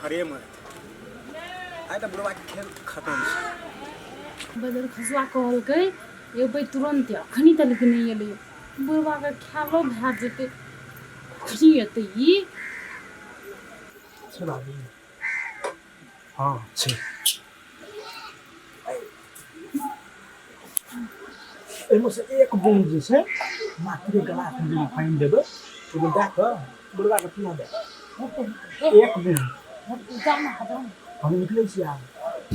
घरेमे आइ तऽ बुढ़बाके खेल खतम छै। बदर खसुआ कहलकै एबै तुरन्ते, अखनी तलक नहि एलै। बुढ़बाके ख्यालो भए जेतै, कखनी एतै ई? छै भाभी? हँ छै। एहिमे से एक बूंद जे छै मात्रे गलासमे जेना पानि देबै, ओहिमे दए कऽ बुढ़बाके पिया देबै एक बूंद। हम निकलै छी आब।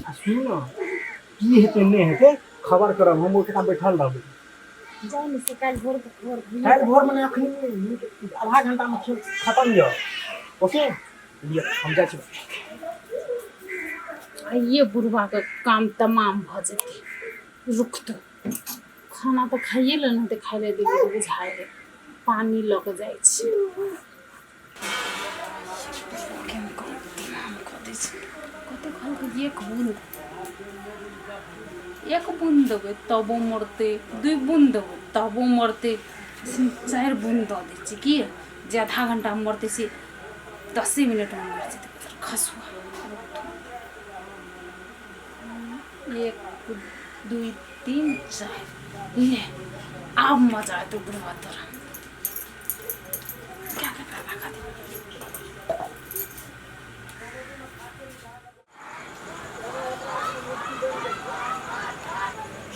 आ सुनू ने, की हेतै नहि हेतै खबर करब, हम ओहिठाम बैठल रहबै। जाउ ने से काल्हि भोर भोर। काल्हि भोरमे नहि, अखनी आधा घंटामे खेल खतम यऽ। ओके, लिअ, हम जाइ छी। आइए बुढ़बाके काम तमाम भऽ जेतै। रुक तो, खाना तऽ खाइए ले नहि तऽ खाइ लए देबै तऽ बुझाइ है। पानि लऽ कऽ जाइ छी। काम तमाम कऽ दै छै। कते कहलकै एक बूंद, एक बूंद देबै तबो मरतै, दुइ बूंद देबै तबो मरतै, चारि बूंद दऽ दै छियै की जे आधा घंटामे मरतै से दसे मिनटमे मरि जेतै। खसुआ 1 2 3 4, ले आब मजा एतौ बुढ़वा तोरा। क्या क्या राखा दे।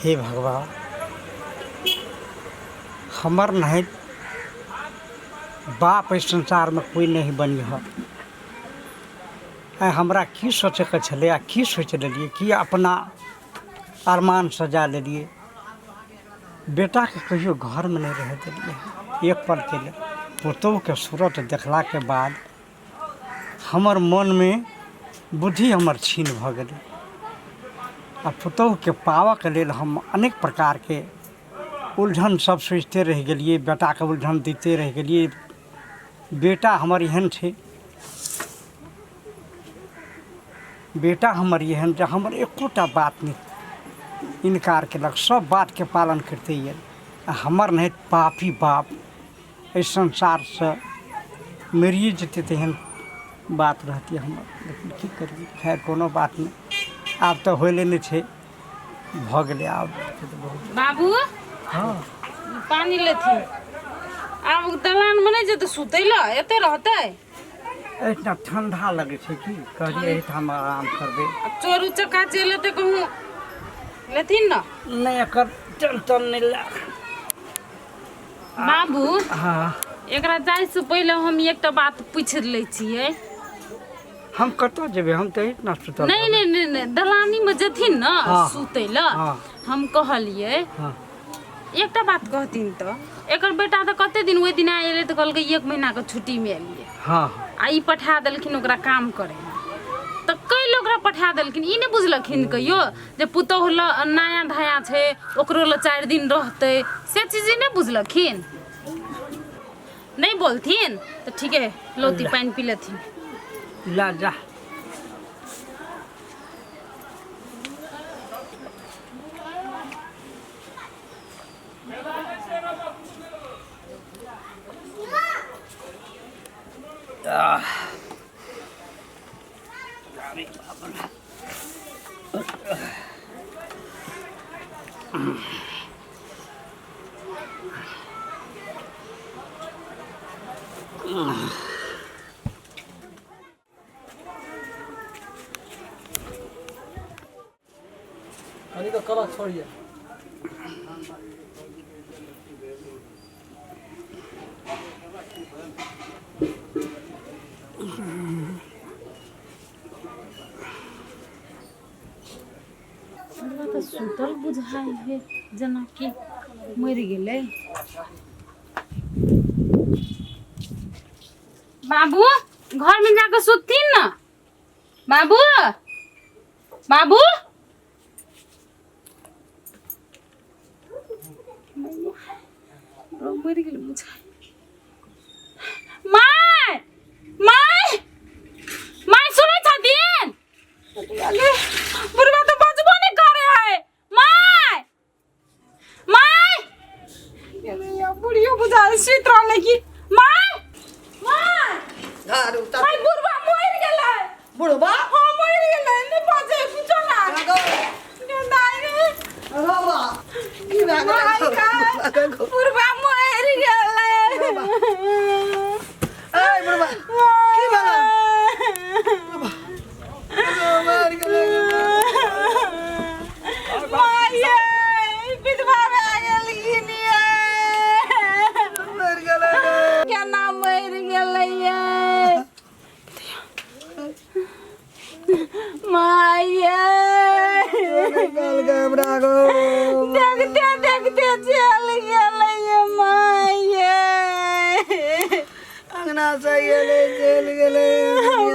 हे भगवान, हमर नहीं बाप एहि संसारमे कोइ नहि बनी हऽ। आइ हमरा की सोचैके छलै आ की सोचि लेलियै, की अपना अरमान सजा लेलियै। बेटाके कहियो घरमे नहि रहै देलियै एक पलके लेल। पुतोहुके सूरत देखलाके बाद हमर मनमे बुद्धि हमर क्षीण भऽ गेलै आ पुतोहुके पाबऽके लेल हम अनेक प्रकारके उलझन सब सोचिते रहि गेलियै, बेटाके उलझन दैते रहि गेलियै। बेटा हमर एहन छै, बेटा हमर एहन जे हमर एकोटा बात नहि इनकार केलक, सब बातके पालन करिते गेल। आ हमर नहि पापी बाप एहि संसारसँ मरिए जेतै तेहन बात रहतै हमर। लेकिन की करियै, खैर कोनो बात नहि, आब तऽ होइले नहि छै, भऽ गेलै आब तऽ बहुत। बाबू। हँ। पानि लेथिन। आब दलानमे नहि जेतै सुतै लए, एते रहतै? एहिठाम ठंडा लगै छै की कहलियै, एहिठाम आराम करबै। आ चोर उचक्का चलि एतै कहूँ, लेथिन ने? नहि, एकर टेंशन नहि ले। बाबू। हँ। एकरा जाइसँ पहिले हम एकटा बात पूछि लै छियै। हम कतऽ जेबै? हम तऽ एहिठाम सुतल नहि रहबै। नहि नहि नहि, दलानीमे जेथिन ने हँ। सुतै लए। हँ। हम कहलियै हँ। एकटा बात कहथिन तऽ एकर बेटा तऽ कते दिन, ओहि दिना एलै तऽ कहलकै एक महीनाके छुट्टीमे एलियै। हँ। आ ई पठा देलखिन ओकरा काम करै लए, तऽ कै लए ओकरा पठा देलखिन? ई नहि बुझलखिन कहियो जे पुतोहु लए नया धया छै, ओकरो लए 4 दिन रहतै, से चीज ई नहि बुझलखिन। नहि बोलथिन तऽ ठीके, लौती पानि पी लेथिन। ला जा। कनी तऽ कलक छोड़िए। हमरा तऽ सुतल बुझाइ है जेनाकि मरि गेलै। बाबू, घर में जाके सुतथिन ना। बाबू, बाबू, मरि गेल बुझाइ। My, my, my, सुनै छथिन? अरे बुढ़वा तऽ बजबो नहि करे है। My, my, बुढ़ियो बुझाइ सुति रहलै की। My, my, घर उतर। My, बुढ़वा मरि गेलै। बुढ़बा हाँ मरि गेलै नहि बजै कुछो ना दाइ रे बाबा की भए गेलै बुढ़बा मरि गेलै ए बुढ़बा की भेलै मरि गेलै माये विधवा भए गेलखिन ये मरि गेलै केना मरि गेलै ये माये निकाल के हमरा गो देखते देखते चल गेलै ये माये अंगना से गेलै चलि गेलै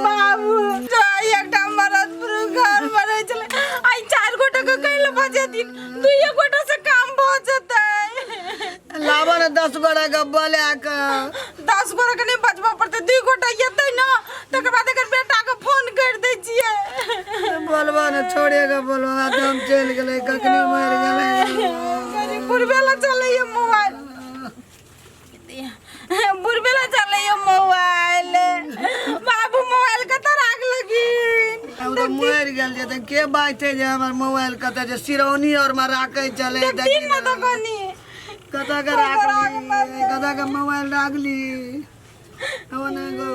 बाबू जो एकटा मरद पुरुष घर पर रहै छलै आइ चारि गोटा के कैले बजेथिन दुइये गोटा से काम भऽ जेतै लाबऽ ने 10 गोटा के बोला के 10 गोटा के नहि बजबऽ पड़तै 2 गोटा एतै ने तकर बाद एकर बेटा के फोन करि दै छियै बोलबा ने छोड़े के बोलबा तऽ हम चलि गेलै कखनी मरि गेलै गरीब बुढ़बे लए चलैए मोबाइल बुढ़बे लए चलैए मोबाइल बाबू मोबाइल कतऽ राखलखिन हम तऽ मरि गेल जे तऽ के बाजतै जे हमर मोबाइल कतऽ छै सिरौनी आओर मे राखै छलै देखथिन ने तऽ कनी कतऽ के राखली कतऽ के मोबाइल राखली हम ने गो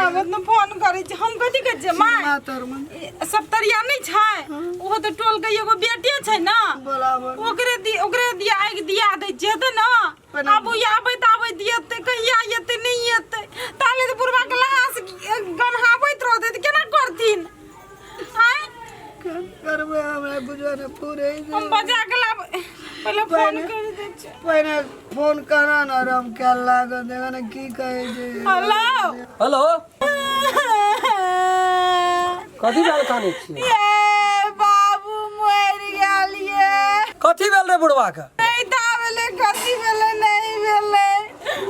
आबत ने फोन करै छै हम कथी कहै छियै माय सप्तरिया नहि छै ओहो तऽ टोल के एगो बेटे छै ने ओकरे दि ओकरे दिया आगि दिया दै छियै तऽ ने आब ओ आबैत आबैत एतै कहिया एतै नहि एतै ताले तऽ बुढ़बा के लहास गन्हाबैत रहतै तऽ केना करथिन आँय करबै हमरा बुझबा ने पूरे हम बजा के लाब पहिले फोन कर दै छियै पहिने फोन करा ने आराम कए लागल देखा ने की कहै छै हेलो हेलो कथी भेल कानै छियै ये बाबू मरि गेल ये कथी भेल रे बुढ़वा के नहीं ता भेलै कथी भेलै नहीं भेलै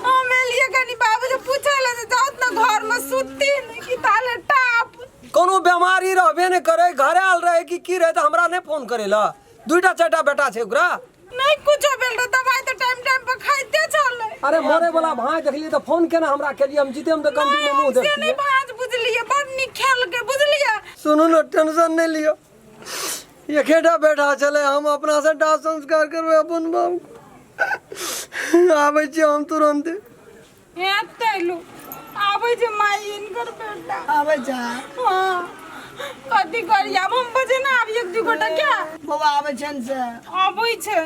हम एलियै कनी बाबू से पूछै लए जे जाउत ने घरमे सुतथिन कि ताले टाप कोनो बेमारी रहबे नहि करे घरे आयल रहे कि की रहे तऽ हमरा नहि फोन करे ला दुईटा चारिटा बेटा छै ओकरा नहीं कुछो भेल रहे दवाई तऽ टाइम टाइम पर खाइते छलै अरे मरे वाला भाई देखलिए तऽ फोन केना हमरा केलिए हम जीते हम तऽ कंपनी में मुंह से नहीं देखतिए भाँज बुझलियै बड़ नीक खेलकै बुझलियै सुनू ने टेंशन नहीं लियो एकेटा बेटा छलै हम अपना से दाह संस्कार करबै अपन बाप आबै छी हम तुरन्ते हेतै लू आबै छै माय हिनकर बेटा आबै छै हाँ कथी करी आब हम बजे ना आबी एक दू गोटा क्या बौआ आबै छै ने से आबै छै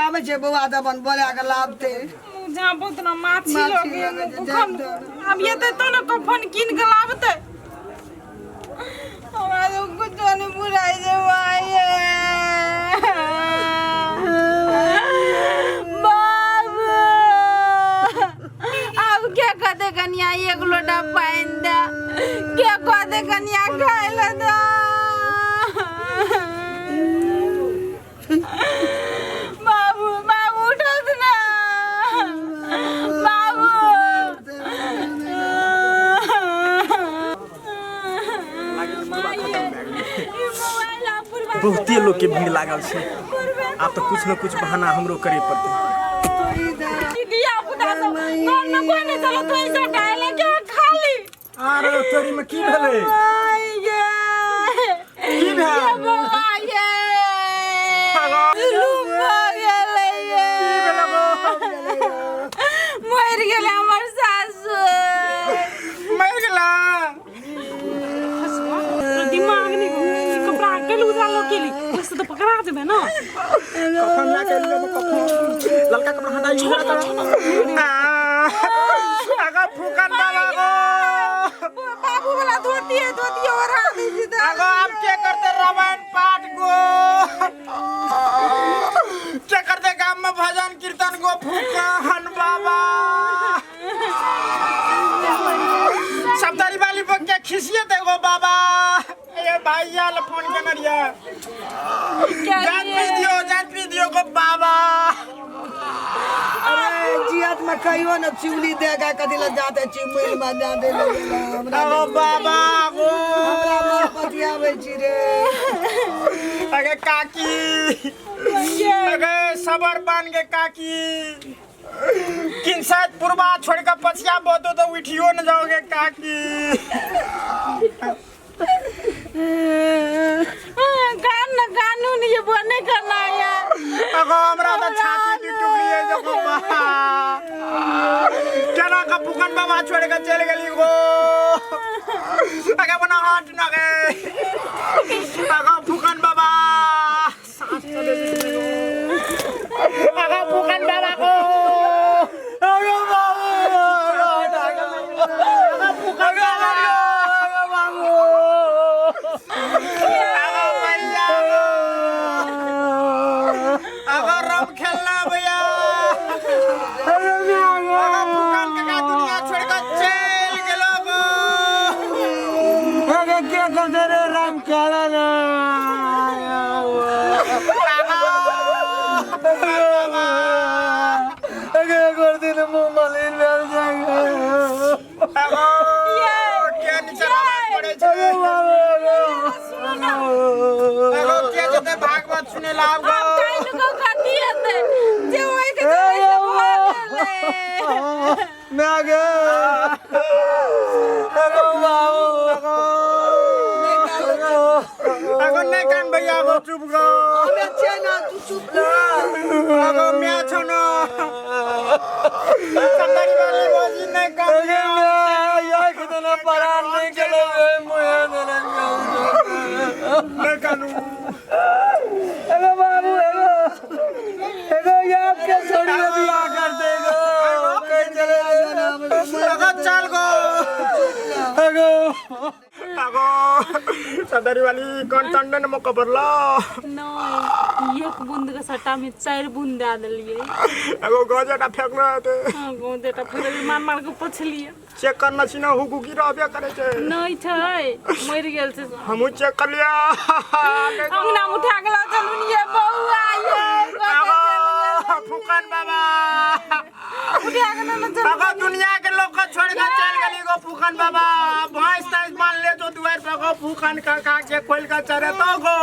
आबै छै बौआ तऽ अपन बोला के लाबतै मुँह झाँपत ना माछी माछी लगे लगै छै, कखन जाइत आब एतै तो ने कफन कीन के लाबतै हमरा तो कुछो नहीं बुझाइ छै माय बाबू आब के कहते कनिया एक लोटा पानि दे के कहते कनिया खाय लए दे बाबू बाबू उठत ना बाबू बहुते लोग के भीड़ लागल छै आब तऽ कुछ न कुछ बहाना हमरो करे पड़तै धिया पुता सब घर में कोई नहीं चलो तो ऐसा डाले के खाली अरे तोरी में की भेलै की भेल मरि गेलै हमर सासु मरि गेला दिमाग नहीं कपड़ा अकेले उजालो केली ओहिसँ तऽ पकड़ा जेबै ने कफन लए के एलियै तऽ कफन ललका कपड़ा हटा आगा फूकन बाबा गो बाबू वाला धोती है धोती ओढ़ा दै छी तऽ आगा आप के करते रामायण पाठ गो के करते गाम में भजन कीर्तन गो फूकन बाबा सप्तारी वाली पर के खिसिए दे गो बाबा ए भैया ल फोन केने रहिए जान पी दियो जान पी दियो गो बाबा अरे जियत में कहियो न चुगली देगा कथी ला जाते चिमुल में जाते लगेला हमरा ओ बाबा गो हमरा मार पतियाबै छी रे अगे काकी अगे सबर बान के काकी किन शायद पूर्वा छोड़ के पछिया बहतो तो उठियो न जाओगे काकी। कान न कानून ये बने करना यार। अगो हमरा तो छाती दी टुकड़ी है जो बाबा केना का फुकन बाबा छोड़ के चल गेली गो। अगे बना हाथ न गे। अगो फुकन बाबा सांस चले गेली गो। अगो फुकन बाबा को अगो बाबू अगो फुकन बाबा अगो बाबू अगो भैया अगो रम खेलना भैया। अगो फुकन काका दुनिया छोड़ के चल गेलो गो। अगे के कहते रे राम खेला ना। अगे कर दिन मुंह मलिन भेल जाएगा। अगो के नीचे आवाज पड़े छै। अगे बाबू अगो के जते भागवत सुने ला आब गो। कान को कथी हेतै जे ओइ के चलै से भऽ गेलै। मैं आगे अगो बाबू अगो नहीं कान भैया अगो चुप गो। हमे छियै ना, तू चुप ना। अगो मैं छौ न सरकारी वाली बाजी नहीं कान। अगे मैं या कितना परान नहीं चले गए मुझे नहीं नहीं कानू। अगो बाबू अगो अगो याद के छोड़िए बियाह कर देगो कहीं चले गए। अगो चल गो। अगो अगो सरदारी वाली कौन चंदन मौका पड़ला। नहीं एक बूंद के सट्टा में 4 बूंद दे देलिए। अगो गजटा फेंकना हेतै। हां गोंदेटा फेर मार मार के पोछलिए। चेक करना छी ना हुकु की रहबे करे छै। नहीं छै मरि गेल छै। हमहूँ चेक कर लिया। अंगना में उठा के ला चलू ये बौआ ये अगो फुकन बाबा उठा के ना चलू। अगो दुनिया के लोग के छोड़ के चल गेली गो फुकन बाबा। भैंस तैंस मान ले जो दुआर पर गो फुकन काका के खोल के चरे तो गो।